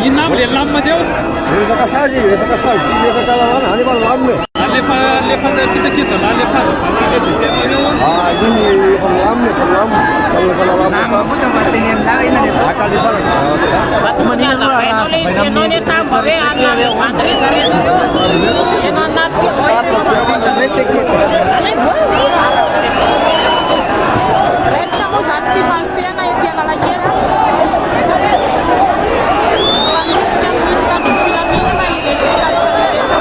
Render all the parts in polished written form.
Inona aby le lamina teo? Resaka sazy, resaka sazy sy resaka lalàna, any efa lamina e. Alefa alefa fitakian-dalàna le fahazavana le déterminé eo. Ah, iny efa milamina, efa milamina. Efa efa lalàna tsara. Aka alefa Hazavainao le izy ianao anie tamba hoe hanana le bandy resareса reo. Ianao anaty Raikitra moa izany fifanosehana ety Analakely. Mifanosika amin'ny mpitandro ny filaminana ireto mpitatitra ireto.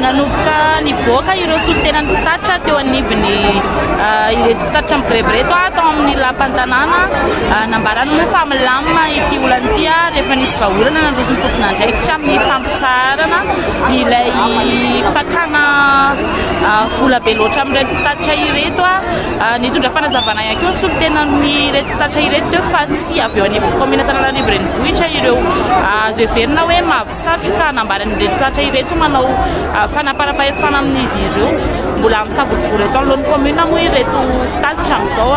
Nanomboka nivoaka ireo solontenan'ny mpitatitra teo anivon'ny ireto mpitatitra migrevy ireto tao amin'ny lapan'ny tanàna. Nambarany moa fa milamina ity olana ity rehefa nisy vahaolana naroson'ny tompon'andraikitra amin'ny fampitsaharana ilay fakana vola be loatra amin'ireto mpitatitra ireto. Nitondra fanazavana ihany koa ny solontenan'ireto mpitatitra ireto teo fa tsy avy eo anivon'ny kaominina Antananarivo Renivohitra ireo azo heverina hoe mavo satroka nambaran'ireto mpitatitra ireto manao fanaparam-pahefana amin'izy ireo. Mbola misavorovoro eto anoloan'ny kaominina moa ireto mpitatitra amin'izao.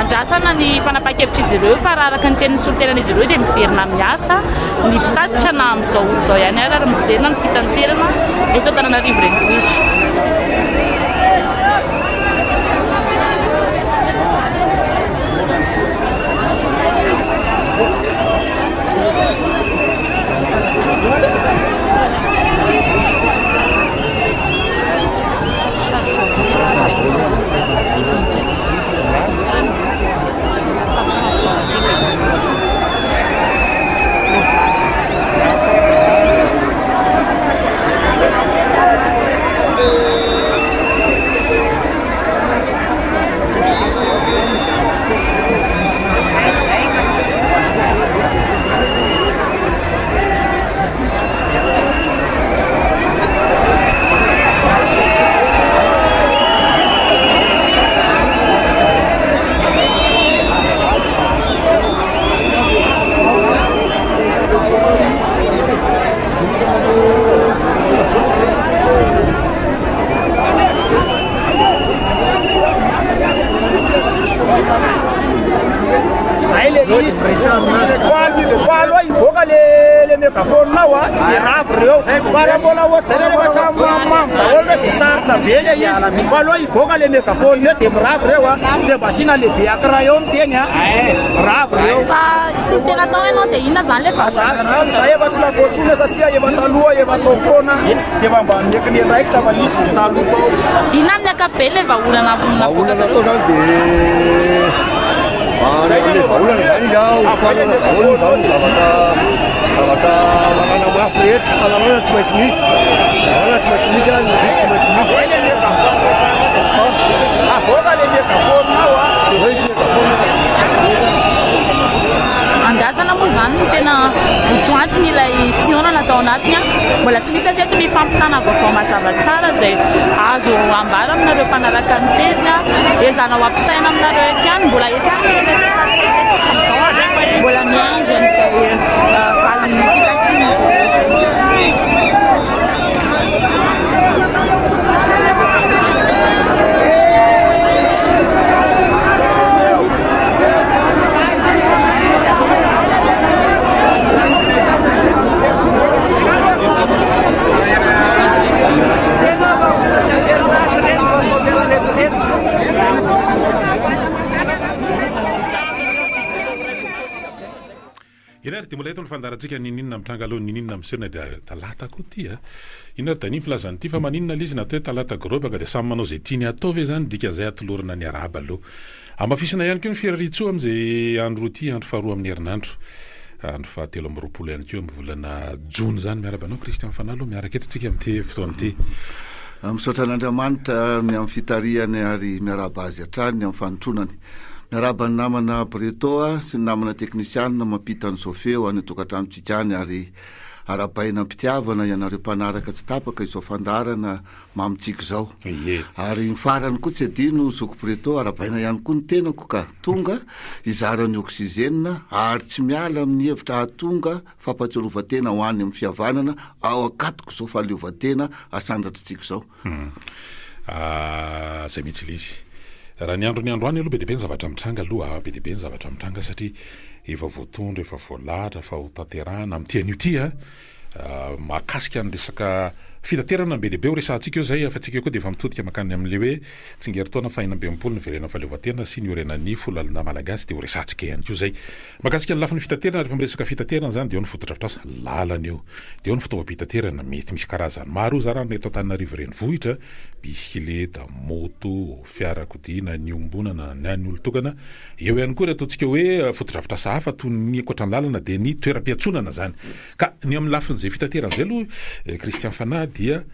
Andrasana ny fanapahan-kevitr'izy ireo fa raha araka ny tenin'ny solontenan'izy ireo dia miverina miasa ny mpitatitra na amin'izao ora izao ihany ary ary miverina ny fitanterana eto Antananarivo Renivohitra. Zay le izy. Valo hivoaka le. le megaphone ao a, dia ravo reo. Fa raha mbola ohatr'izay nareo fa samy mamomamo daholo reo dia sarotra be le izy. Fa aleo hivoaka le megaphone eo dia miravo reo a, dia mba asiana lehibe ankiray eo miteny a, ravo reo. Fa solontena tao ianao dia inona izany le vahaolana? Za efa tsy lako intsony satria efa taloha efa tao foana, efa mba niaiky ny andraikitra fa izy no taloha tao. Inona amin'ny ankapobeny le vahaolana Vahaolana atao zany dia Any amin'ny vahaolana izany izy an, ho foanana daholo izany ny zavatra zavatra lalàna mafy rehetra fa lalàna tsy maintsy misy, lalàna tsy maintsy misy an, ny didy tsy maintsy misy. Avoaka le megaphone ao a. Zay izy megaphone. Andrasana moa izany no tena votoantiny ilay fihaonana tao anatiny. Mbola tsy misy hatreto ny fampitana vaovao mazava tsara izay azo ambara aminareo mpanaraka ny pejy. Ezahana ho ampitaina aminareo eto ihany. Mbola eto ihany ny ireto mpitatitra ireto hatramin'izao. Mbola miandry an'izay valin'ny fitakian'izy ireo izay. Eny ary dia mbola eto ny fandaharantsika Niniana mitranga aloha Niniana miseho na dia talata koa ity a. Inona ary Dani ny filazana ity fa maninona ilay izy natao hoe talata gorobaka dia samy manao izay tiany hatao ve izany dikan'izay atolorana ny arahaba aloha. Hamafisina ihany koa ny firariantsoa amin'izay andro ity, andro faharoa amin'ny herinandro, andro fahatelo amby 20 ihany koa amin'ny volana jona izany. Miarahaba anao Christian Fanahy aloha miaraka eto tsika amin'ity fotoana ity. Misaotra an'Andriamanitra ny amin'ny fitarihany ary miarahaba azy hatrany ny amin'ny fanotronany. Miarahaba ny namana Breto sy ny namana teknisianina mampita an'izao feo any an-tokantranontsika any ary arahabaina am-pitiavana ianareo mpanaraka tsy tapaka izao fandaharana mamintsika izao. Ie. Ary ny farany koa tsy adino zoky Preto, arahabaina ihany koa ny tenako ka tonga hizara ny oxygène ary tsy miala amin'ny hevitra hahatonga fampatsiarovan-tena ho any amin'ny fihavanana ao ankatoko izao fahaleovantena asandratritsika izao. Hum. Ah, zay mihitsy ilay izy. Raha ny andron'ny androany aloha be dia be ny zavatra mitranga aloha, be dia be ny zavatra mitranga satria efa voatondro, efa voalahatra fa ho tanterahana amin'ity anio ity a. Mahakasika ny resaka fitaterana be dia be ho resahantsika eo izay, fa tsika koa dia efa mitodika mankany amin'ilay hoe tsingerin-taona faha-66 niverenan'ny fahaleovantena sy niorenan'ny Foloalindahy Malagasy dia ho resahantsika ihany koa izay. Mahakasika ny lafiny fitaterana, rehefa miresaka fitaterana izany dia eo ny fotodrafitrasa, lalana eo, dia eo ny fitaovam-pitaterana, mety misy karazany maro io zany raha ny eto Antananarivo renivohitra, bisikileta, moto, fiarakodia na ny iombonana na ny olon-tokana, eo ihany koa ny ataontsika hoe fotodrafitrasa hafa toy ny ankoatra ny lalana dia ny toeram-piantsonana izany. Ka ny amin'ny lafin'izay fitaterana izay aloha Christian Fanahy dia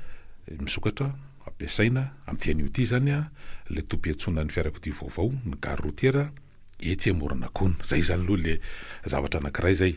misokatra ampiasaina amin'ity anio ity izany ilay tobim-piantsonan'ny fiarakodia vaovao, ny gare routière etsy Amoronakona. Izay izany aloha ilay zavatra anankiray izay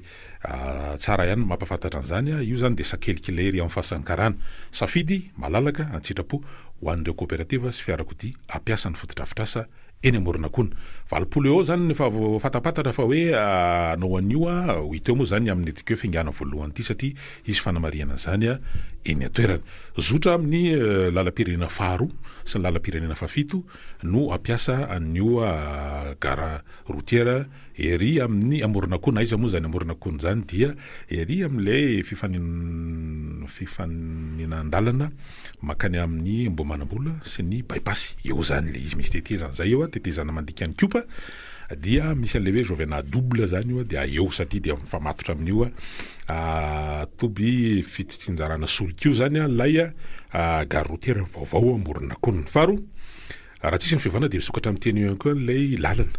tsara ihany ny mampahafantatra an'izany. Io izany dia sakelikely ery amin'ny fahasankarana. Safidy malalaka an-tsitrapo ho an'ireo koperativa sy fiarakodia hampiasa ny fotodrafitrasa eny Amoronakona. 80 eo eo zany ny efa fantapantatra fa hoe hanao an'io ho hita eo moa zany amin'ny antsika hoe fiaingàna voalohany ity satria hisy fanamarihana an'izany eny an-toerana. Zotra amin'ny lalam-pirenena faharoa sy ny lalam-pirenena fahafito no hampiasa an'io gara routière ery amin'ny Amoronakona. Aiza moa izany Amoronakona izany dia ery amin'ilay fifaninandalana Mankany amin'ny Ambohimanambola sy ny By-pass. Eo izany ilay izy, misy tetezana izay eo, tetezana mandika an'i Kopa, dia misy an'ilay hoe Jovena double izany eo, dia eo satria dia mifamatotra amin'io toby fitsinjarana solika io izany ilay gare routière vaovao Amoronakona. Faharoa, raha tsisy ny fiovana dia misokatra amin'ny teny eo ihany koa ilay lalana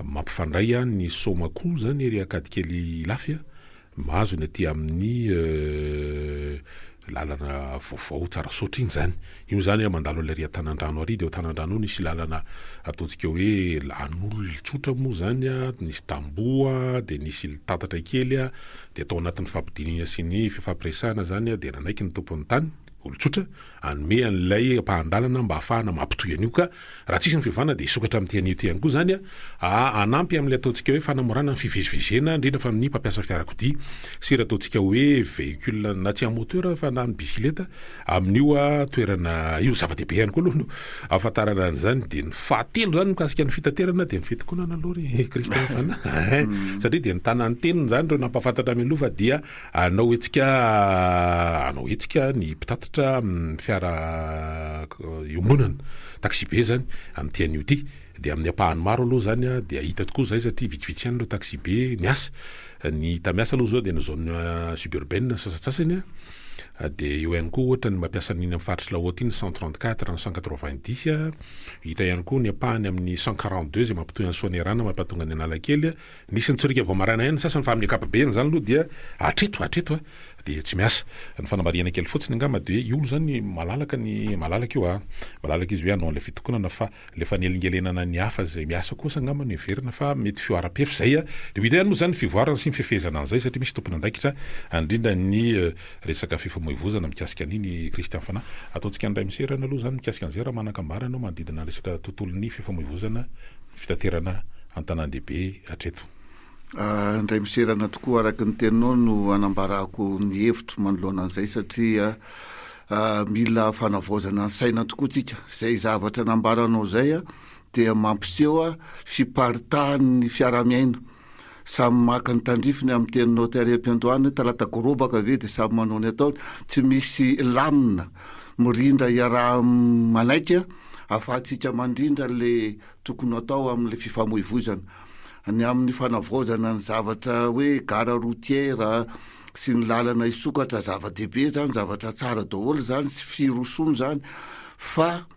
mampifandray an'i Soamakoa izany ery Ankadikely Ilafy Mahazo ny aty amin'ny lalana vaovao Tsarasaotra iny izany. Io izany mandalo an'ilay ary Antanandrano ary, dia eo Antanandrano eo nisy lalana ataontsika hoe an'olona tsotra moa izany, nisy tamboho, dia nisy tatatra kely, dia tao anatin'ny fampidinina sy ny fifampiresahana izany dia nanaiky ny tompon'ny tany. Olon-tsotra, hanome an'ilay ampahan-dalana mba hahafahana mampitohy an'io ka raha tsisy ny fiovana dia hisokatra amin'ity anio ity ihany koa izany hanampy amin'ilay ataontsika hoe fanamorana ny fivezivezena indrindra fa amin'ny mpampiasa fiarakodia sy ireo ataontsika hoe véhicule na tsy à moteur fa na ny bisikileta amin'io toerana io. Zava-dehibe ihany koa aloha no ahafantarana an'izany. Dia ny fahatelo izany mikasika ny fitaterana dia ny fitokonana aloha ry Christian Fana satria dia nitana ny teniny izany ireo nampahafantatra mialoha fa dia Hanao hetsika hanao hetsika ny mpitatitra amin'ny fiara iombonana, taxi-be izany, amin'ity anio ity. Dia amin'ny ampahany maro aloha izany dia hita tokoa izay satria vitsivitsy ihany ireo taxi-be miasa. Ny hita miasa aloha izao dia ny zone suburbaine sasantsasany, dia eo ihany koa ohatra ny mampiasa an'iny amin'ny faritr'i Lahaute iny 134, ny 190, hita ihany koa ny ampahany amin'ny 142 izay mampitohy an'i Soanierana mampatonga an'i Analakely. Nisy nitsoriaka vao maraina ihany ny sasany fa amin'ny ankapobeny izany aloha dia hatreto hatreto dia tsy miasa. Ny fanamarihana kely fotsiny angamba dia io aloha izany malalaka ny malalaka io a, malalaka izy hoe hanao an'ilay fitokonana fa ilay fanelingelenana ny hafa izay miasa kosa angamba no heverina fa mety fihoaram-pefy izay a. Dia ho hita ihany moa izany ny fivoarana sy ny fifehezana an'izay satria misy tompon'andraikitra indrindra ny resaka fifamoivozana mikasika an'iny Christian Fanahy. Ataontsika indray miserana aloha izany mikasika an'izay raha manan-kambara ianao manodidina ny resaka tontolon'ny fifamoivozana, fitaterana an-tanàn-dehibe hatreto. Indray miserana tokoa araka ny teninao no anambarako ny hevitro manoloana an'izay satria mila fanavaozana ny saina tokoa tsika. Izay zavatra nambaranao izay dia mampiseho fiparitahan'ny fiarahamiaina. Samy maka ny tandrifiny amin'ny teninao tery am-piandohana hoe talata gorobaka ve dia samy manao ny ataony. Tsy misy lamina mirindra iaraha-manaiky ahafahantsika mandrindra le tokony hatao amin'ilay fifamoivoizana. Ny amin'ny fanavaozana ny zavatra hoe gare routière sy ny lalana hisokatra, zava-dehibe izany, zavatra tsara daholo izany sy firosoana izany fa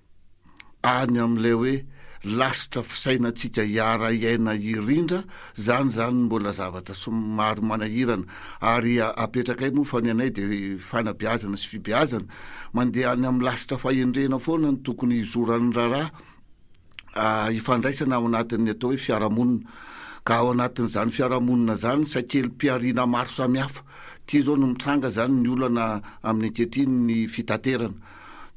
any amin'ilay hoe lasitra fisainantsika hiara-hiaina hirindra, izany izany no mbola zavatra somary manahirana ary apetrakay moa fa ny anay dia fanabeazana sy fibeazana, mandeha any amin'ny lasitra fahendrena foana no tokony hizoran'ny raharaha. ifandraisana ao anatin'ny atao hoe fiarahamonina. Ka ao anatin'izany fiarahamonina izany sakelim-pihariana maro samihafa. Ity izao no mitranga izany ny olana amin'ny ankehitriny ny fitaterana.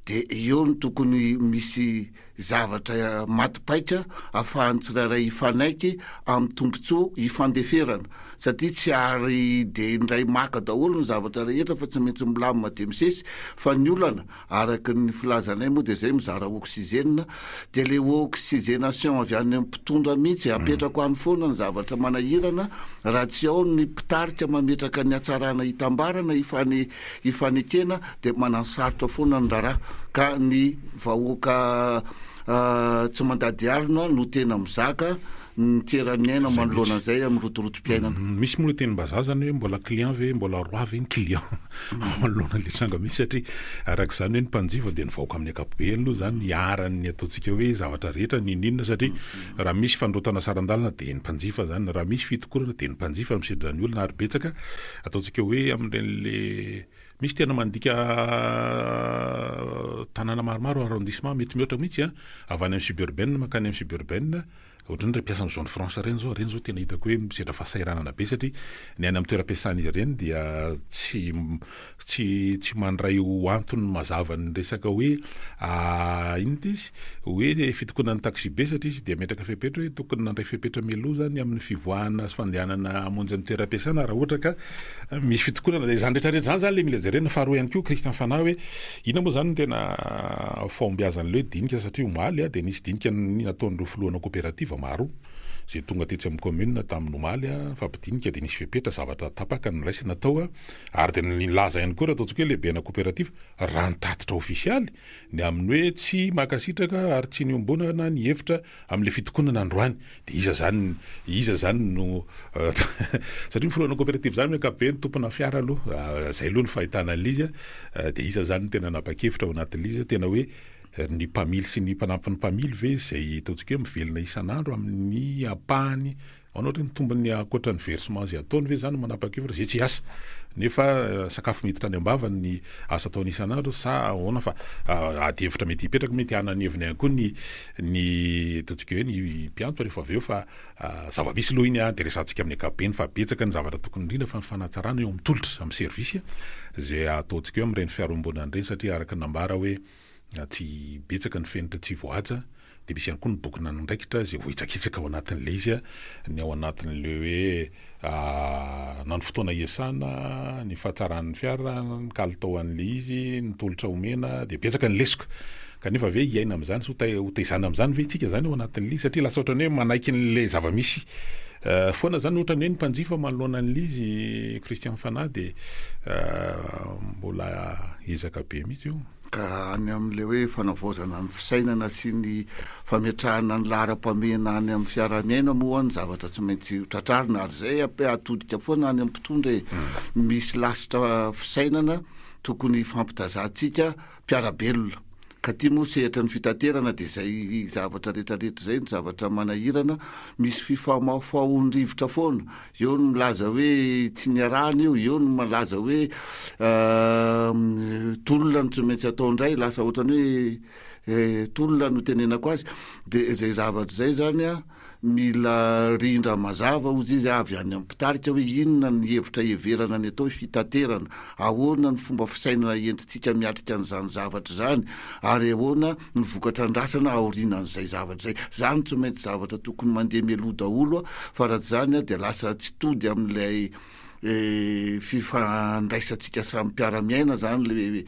Dia eo no tokony misy zavatra maty paika ahafahan'ny tsirairay hifanaiky amin'ny tombontsoa hifandeferana. Satria tsy ary dia indray maka daholo ny zavatra rehetra fa tsy maintsy milamina dia misesy. Fa ny olana Araka ny filazanay moa dia zay mizara oxygène dia le oxygénation avy any amin'ny mpitondra mihitsy apetrako any foana ny zavatra manahirana raha tsy ao ny mpitarika mametraka ny hatsarana hitambarana hifane hifanekena dia mananosarotra foana ny raharaha ka ny vahoaka tsy mandady harona no tena mizaka ny tseran'ny aina manoloana an'izay amin'ny rotorotom-piainana. Misy moa ilay tenim-bazaha izany hoe mbola client ve, mbola roi ve ny client manoloana ilay tranga misy satria araka izany hoe ny mpanjifa dia ny vahoaka amin'ny ankapobeny aloha izany iharan'ny ataontsika hoe zavatra rehetra n'inon'inona satria raha misy fandrotana saran-dalana dia ny mpanjifa izany, raha misy fitokonana dia ny mpanjifa no misedra ny olana ary betsaka ataontsika hoe amin'ireny le misy tena mandika tanàna maromaro arrondissement mety mihoatra mihitsy an, avy any amin'ny suburbaine mankany amin'ny suburbaine. Ohatran'ny ireny mpiasa amin'ny zone franche ireny izao, ireny izao tena hitako hoe misedra fahasahiranana be satria ny any amin'ny toeram-piasan'izy ireny dia tsy tsy tsy mandray ho antony mazava ny resaka hoe inona ity izy hoe fitokonan'ny taxibe satria izy dia metraka fepetra hoe tokony nandray fepetra mialoha izany amin'ny fivoahana sy fandehanana hamonjy ny toeram-piasana raha ohatra ka misy fitokonana. Dia izany rehetra rehetra izany izany ilay mila jerena. Faharoa ihany koa Christian Fanahy hoe Inona moa izany no tena fahombiazan'ilay hoe dinika satria omaly dia nisy dinika nataon'ireo filohana koperativa maro izay tonga tetsy amin'ny commune tamin'ny omaly nifampidinika dia nisy fepetra zavatra tapaka noraisina tao ary dia nilaza ihany koa raha ataontsika hoe lehibena koperativa raha ny tatitra ofisialy ny amin'ny hoe tsy mankasitraka ary tsy niombonana ny hevitra amin'ilay fitokonana androany dia iza zany iza zany no satria ny filohana coopérative zany amin'ny ankapobeny tompona fiara aloha zay aloha ny fahitana an'ilay izy dia iza zany no tena nanapa-kevitra ao anatin'ilay izy tena hoe ny mpamily sy ny mpanampy ny mpamily ve izay ataontsika hoe mivelona isan'andro amin'ny ampahany. Ahoana ohatra ny tombony ankoatra ny versement izay ataony ve izany manapa-kevitra izay tsy hiasa nefa sakafo miditra any am-bavany ny asa ataony isan'andro sa ahoana fa ady hevitra mety hipetraka mety hanana ny heviny ihany koa ny ny ataontsika hoe ny mpiantoka rehefa avy eo fa zava-misy aloha iny dia resahantsika amin'ny ankapobeny fa betsaka ny zavatra tokony indrindra fa ny fanatsarana eo amin'ny tolotra amin'ny service izay ataontsika eo amin'ireny fiarahamonina ireny satria araka ny nambara hoe tsy betsaka ny fenitra tsy voahaja dia misy ihany koa ny bokin'andraikitra izay voahitsakitsaka ao anatin'ilay izy, ny ao anatin'ilay hoe na ny fotoana iasana, ny fahatsaran'ny fiara, ny kalitao an'ilay izy, ny tolotra omena, dia betsaka ny lesoka. Kanefa ve hiaina amin'izany sy ho taizana amin'izany ve isika izany ao anatin'ilay izy satria lasa ohatran'ny hoe manaiky an'ilay zava-misy foana izany ohatran'ny hoe ny mpanjifa manoloana an'ilay izy Christian Fanahy dia mbola ezaka be mihitsy io. Ka any amin'ilay hoe fanavaozana ny fisainana sy ny fametrahana ny laharam-pahamehana any amin'ny fiaraha-miaina moa ny zavatra tsy maintsy ho tratrarina ary izay atodika foana any amin'ny mpitondra e. Misy lasitra fisainana tokony hifampitazantsika mpiara-belona. Ka ity moa sehatra ny fitaterana dia izay zavatra rehetrarehetra izay no zavatra manahirana, misy fifamahofahoan-drivotra foana. Eo ny milaza hoe tsy niarahana io, eo ny milaza hoe tolona no tsy maintsy atao indray, lasa ohatran'ny hoe tolona no itenenako azy. De izay zavatra izay zany an, mila rindra mazava hozy izy avy any amin'ny mpitarika hoe inona ny hevitra heverana ny atao hoe fitaterana, ahoana ny fomba fisainana entintsika miatrika an'izany zavatra izany ary ahoana ny vokatra andrasana aorianan'izay zavatra izay. Izany tsy maintsy zavatra tokony mandeha mialoha daholo fa raha tsy izany dia lasa tsy tody amin'ilay fifandraisantsika samy mpiara-miaina zany le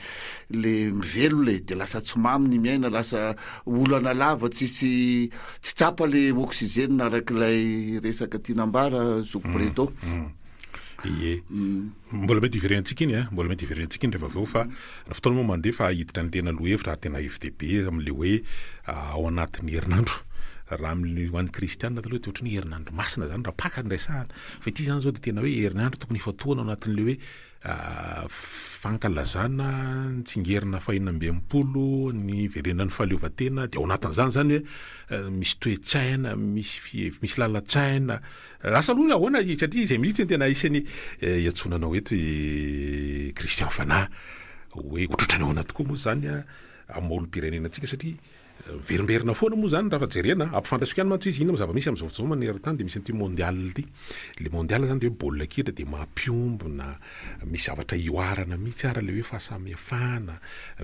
le mivelona e, de lasa tsy mamy ny miaina, lasa olana lava tsisy tsy tsapa le oxygène arak'ilay resaka tiana ambara zoky Breton. Ie. Mbola mety hiverenantsika iny an, mbola mety hiverenantsika iny rehefa avy eo fa ny fotoana moa mandeha fa hiditra ny tena lohahevitra ary tena hevi-dehibe amin'ilay hoe ao anatin'ny herinandro. Raha amin'ny ho an'ny kristianina taloha dia ohatran'ny hoe herinandro masina izany raha Paka no resahana. Fa ity izany izao dia tena hoe herinandro tokony hifantohana ao anatin'ilay hoe fankalazana ny tsingerina fahenina amby 60 niverenan'ny fahaleovantena dia ao anatin'izany izany hoe misy toe-tsaina, misy fihev- misy lalan-tsaina Lasa aloha ahoana satria izay mihitsy no tena isan'ny iantsoana anao eto i Christian Fanahy hoe ohatrohatrany ahoana tokoa moa izany amin'ny maha olom-pirenena antsika satria miverimberina foana moa izany raha fa jerena, ampifandraisiko ihany mantsy izy inona moa zava-misy amin'izao fotoana izao maneran-tany dia misy an'ity mondial ity, ilay mondial izany dia hoe baolina kitra dia mampiombona, misy zavatra ihoarana mihitsy ary ilay hoe fahasamihafana,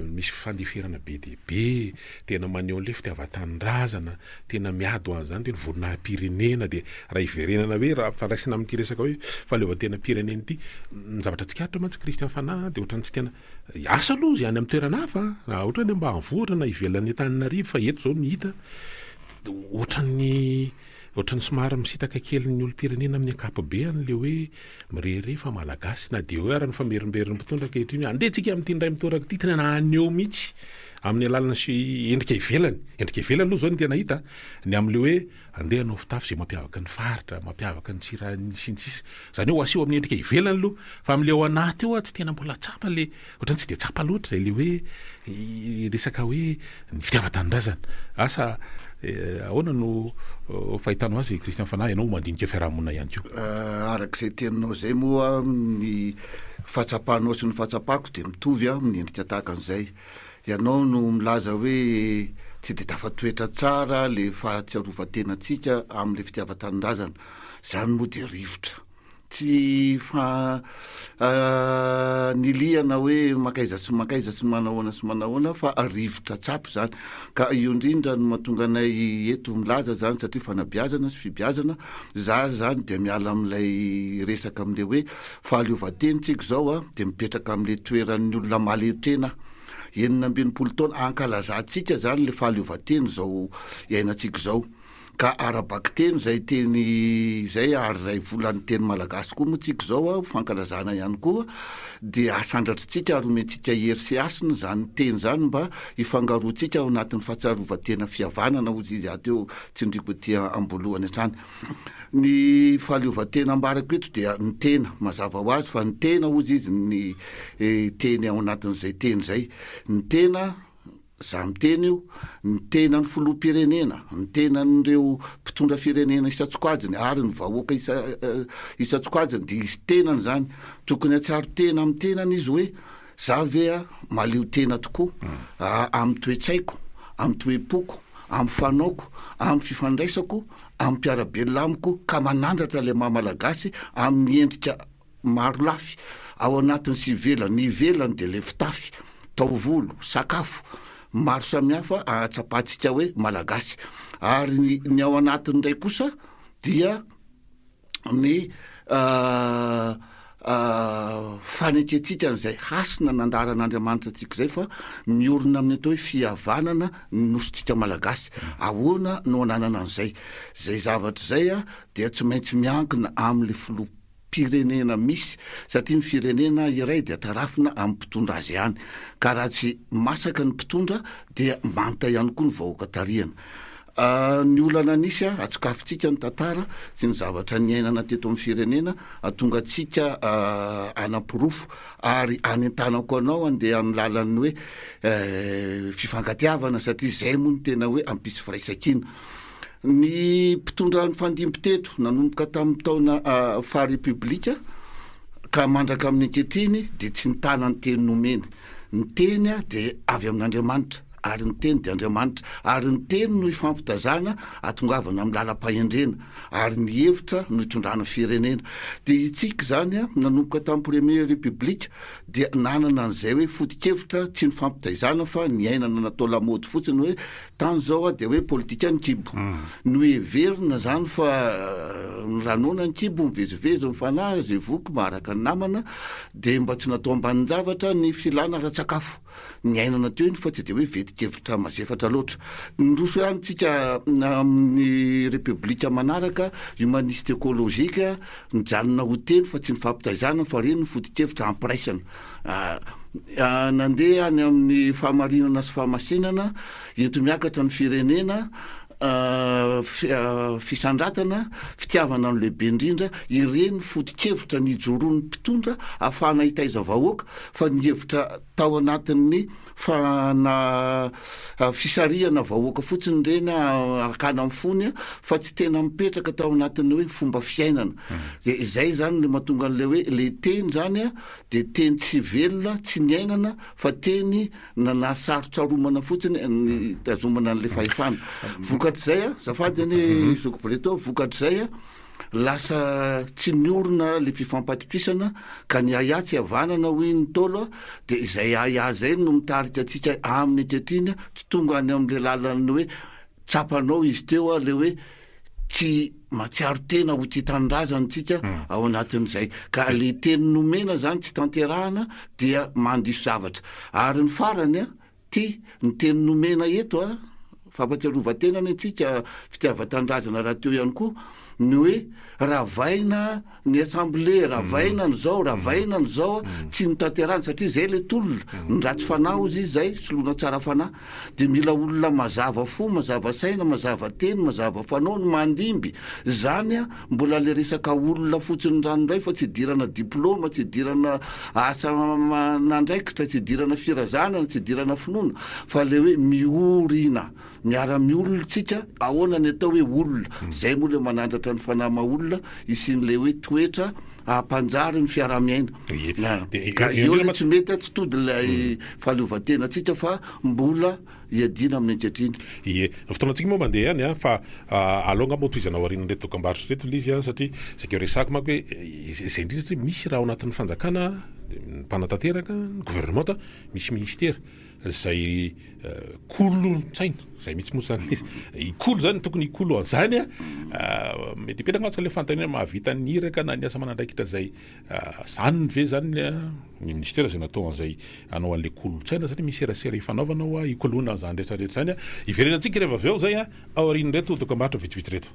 misy fifandeferana be dia be, tena maneho an'ilay fitiavan-tanindrazana. tena miady ho an'izany dia ny voninahi-pirenena dia raha hiverenana hoe raha ampifandraisina amin'ity resaka hoe fahaleovantenam-pirenena ity, ny zavatra tsikaritra mantsy Christian Fanahy dia ohatran'ny tsy tena, asa aloha izay any amin'ny toerana hafa na ohatra hoe any ambanivohitra na ivelan'ny Antananarivo fa eto izao ny hita ohatran'ny ohatran'ny somary misintaka kely ny olom-pirenena amin'ny ankapobeany ilay hoe mirehareha fa malagasy na dia eo ara ny famerimberin'ny mpitondra ankehitriny hoe andeha tsika amin'ity indray mitoraka ity, tena haneho mihitsy amin'ny alalan'ny sy endrika ivelany, endrika ivelany aloha izao no tena hita, ny amin'ilay hoe andeha hanao fitafy izay mampiavaka ny faritra, mampiavaka ny tsira sy ny sisa, izany hoe ho aseho amin'ny endrika ivelany aloha, fa amin'ilay ao anaty ao tsy tena mbola tsapa ilay, ohatran'ny tsy dia tsapa loatra izay ilay hoe resaka hoe ny fitiavan-tanindrazana. Asa ahoana no fahitanao azy Christian Fanahy, ianao mandinika fiarahamonina ihany koa. Araka izay teninao izay moa ny fahatsapanao sy ny fahatsapako dia mitovy amin'ny endrika tahaka an'izay. Ianao no milaza hoe tsy dia tafatoetra tsara le fahatsiarovan-tenantsika amin'le fitiavan-tanindrazana. Zany moa dia rivotra. Tsy fa nilihana hoe mankaiza sy mankaiza sy manahoana sy manahoana fa rivotra tsapa izany. Ka io indrindra no mahatonga anay eto milaza zany satria fanabeazana sy fibeazana, za zany dia miala amin'ilay resaka amin'le hoe Fahaleovantena tsika izao a, dia mipetraka amin'ilay toeran'ny olona mahaleo tena. 66 taona ankalazantsika izany ilay fahaleovantena izao iainantsika izao. Ka ara-bakiteny izay teny izay ary iray volan'ny teny malagasy koa moa tsika izao a, ho fankalazana ihany koa, dia asandratritsika ary omentsika hery sy hasina izany teny izany mba hifangaroantsika ao anatin'ny fahatsiarovan-tena fihavanana hozy izy ato eo tsindriako aty am-boalohany hatrany. Ny fahaleovantena ambarako eto dia ny tena, mazava ho azy fa ny tena hozy izy ny teny ao anatin'izay teny izay. Ny tena. Za miteny io, ny tenan'ny filoham-pirenena, ny tenan'ireo mpitondra firenena isan-tsokajiny ary ny vahoaka isa isan-tsokajiny dia izy tenany zany. Tokony hahatsiaro tena amin'ny tenany izy hoe za ve a mahaleo tena tokoa amin'ny toe-tsaiko, amin'ny toe-poko, amin'ny fanaoko, amin'ny fifandraisako amin'ny mpiara-belona amiko ka manandratra ilay maha malagasy amin'ny endrika Maro lafy, ao anatiny sy ivelany, ny ivelany dia ilay fitafy, taovolo, sakafo, maro samihafa ahatsapantsika hoe malagasy. Ary ny ny ao anatiny indray kosa dia ny fanekentsika an'izay hasina nandaharan'Andriamanitra antsika izay fa miorina amin'ny atao hoe fihavanana ny nosintsika malagasy. Ahoana no ananana an'izay? Izay zavatra izay dia tsy maintsy miankina amin'ilay filoha pirenena misy satria ny firenena iray dia tarafina amin'ny mpitondra azy ihany ka raha tsy masaka ny mpitondra dia manta ihany koa ny vahoaka tarihana. Ny olana nisy atsokafintsika ny tantara sy ny zavatra niainana teto amin'ny firenena atonga antsika hanaporofo ary anentanako anao andeha amin'ny lalan'ny hoe fifankatiavana satria izay moa no tena hoe hampisy firaisankina. Ny mpitondra nifandimby teto nanomboka tamin'ny taona faha Repoblika ka mandraka amin'ny ankehitriny dia tsy nitana ny teny nomeny. Ny teny dia avy amin'Andriamanitra ary ny teny dia Andriamanitra ary ny teny no ifampitazana atongavana amin'ny lalam-pahendrena ary ny hevitra no itondrana firenena. Dia itsika izany nanomboka tamin'ny Premier République dia nanana an'izay hoe foto-kevitra tsy nifampitaizana fa niainana natao lamaody fotsiny hoe Tany zao a dia hoe politika ny kibo. Noheverina zany fa ny ranoana ny kibo, mivezivezy ny fanahy, zay voky maharaka ny namana, dia mba tsy natao ambanin-javatra ny filana ara-tsakafo. Niainana teo iny fa tsy dia hoe vetin-kevitra mazefatra loatra. Niroso ihany tsika amin'ny repoblika manaraka, humaniste écologique, nijanona ho teny fa tsy nifampitaizana fa reny ny foto-kevitra hampiraisana. Nandeha any amin'ny fahamarinana sy fahamasinana, enti-miakatra ny firenena, fisandratana, fitiavana ny lehibe indrindra, ireny foto-kevitra nijoroan'ny mpitondra ahafahana hitaiza vahoaka fa ny hevitra tao anatin'ny fana fisarihana vahoaka fotsiny ireny hakana ny fony fa tsy tena mipetraka tao anatin'ny hoe fomba fiainana. Dia izay izany no mahatonga an'ilay hoe ilay teny izany dia teny tsy velona, tsy niainana fa teny nanasarotsaromana fotsiny nitazomana an'ilay fahefana. Vokatr'izay, azafady anie zoky Breton, vokatr'izay lasa tsy niorina le fifampatokisana ka ny ahiahy tsy havanana hoy ny Ntaolo dia izay ahiahy izay no mitarika antsika amin'ny ankehitriny tsy tonga any amin'ilay lalan'ny hoe tsapanao izy teo le hoe tsy mahatsiaro tena ho tia tanindrazana tsika ao anatin'izay ka le teny nomena zany tsy tanterahana dia mandiso zavatra ary ny farany a ty ny teny nomena eto a fampatsiarovan-tena ny antsika fitiavan-tanindrazana rahateo ihany koa ny hoe ravaina ny assemblée ravaina ny zao ravaina ny zao tsy notanterahana satria zay le tolona ny ratsy fanahy ozy izy zay soloina tsara fanahy de mila olona mazava fo mazava saina mazava teny mazava fanao ny mandimby zany a mbola le resaka olona fotsiny ranoray fa tsy idirana diplôma tsy idirana asa aman'andraikitra tsy idirana firazanana tsy idirana finoana fa le hoe miorina Miara-miolona tsika, ahoana ny atao hoe olona? Zay moa le manandratra ny fanahy maha olona, hisian'ilay hoe toetra hampanjary ny fiaraha-miaina. Ka eo le tsy mety, tsy tody ilay fahaleovantenantsika fa mbola iadiana amin'ny ankehitriny. Ie, ny fotoanantsika moa mandeha ihany an, fa aleo angamba ho tohizana aorian'ireto dokambarotra ireto ilay izy an, satria saika resahako manko hoe izay indrindra satria misy raha ao anatin'ny fanjakana, ny mpanatanteraka, ny governemanta, misy ministera. Izay kolon-tsaina, izay mihitsy moa izany izy. Hikolo izany, tokony hikolo an'izany an. Mety hipetraka mantsy ilay fanontaniana mahavita ny iraka na ny asa aman'andraikitra izay zaniny ve izany ny minisitera izay natao an'izay hanao an'ilay kolon-tsaina satria misy serasera ifanaovana hoa hikoloana an'izany rehetra rehetra izany. Hiverenantsika rehefa avy eo izay aorian'ireto dokambarotra vitsivitsy ireto.